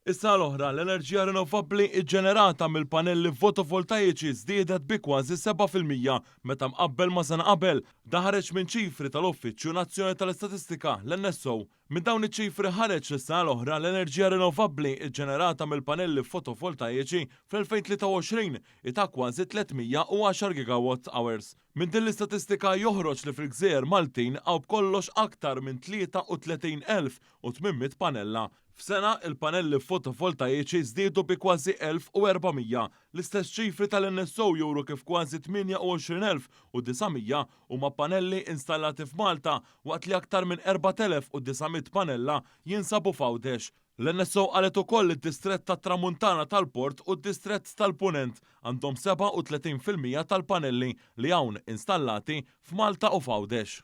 Is-sena l-oħra, l-enerġija rinnovabbli ġġenerata mill-panelli fotovoltaiċi żdiedet bi kważi 7% meta mqabbel ma' sena qabel. Dan ħareġ minn ċifri tal-Uffiċċju Nazzjonali tal-Istatistika, l-NSO. Minn dawn iċ-ċifri ħareġ li s-sena l-oħra l-enerġija rinnovabbli ġġenerata mill-panelli fotovoltaiċi fl-2023 hi ta' kważi 310 gigawatt hours. Minn din l-istatistika joħroġ li fil-gżejjer Maltin hawn b'kollox aktar minn 33,800 panella. F'sena, il-panelli fotovoltaiċi żdiedu bi kważi 1,400. L-istess ċifri tal-NSO juru kif kważi 28,900 huma panelli installati f'Malta waqt li aktar minn 4,900 panella jinsabu f'Għawdex. L-NSO qalet ukoll li d-distrett tat-Tramuntana tal-Port u d-distrett tal-Punent għandhom 37% tal-panelli li hawn installati f'Malta u f'Għawdex.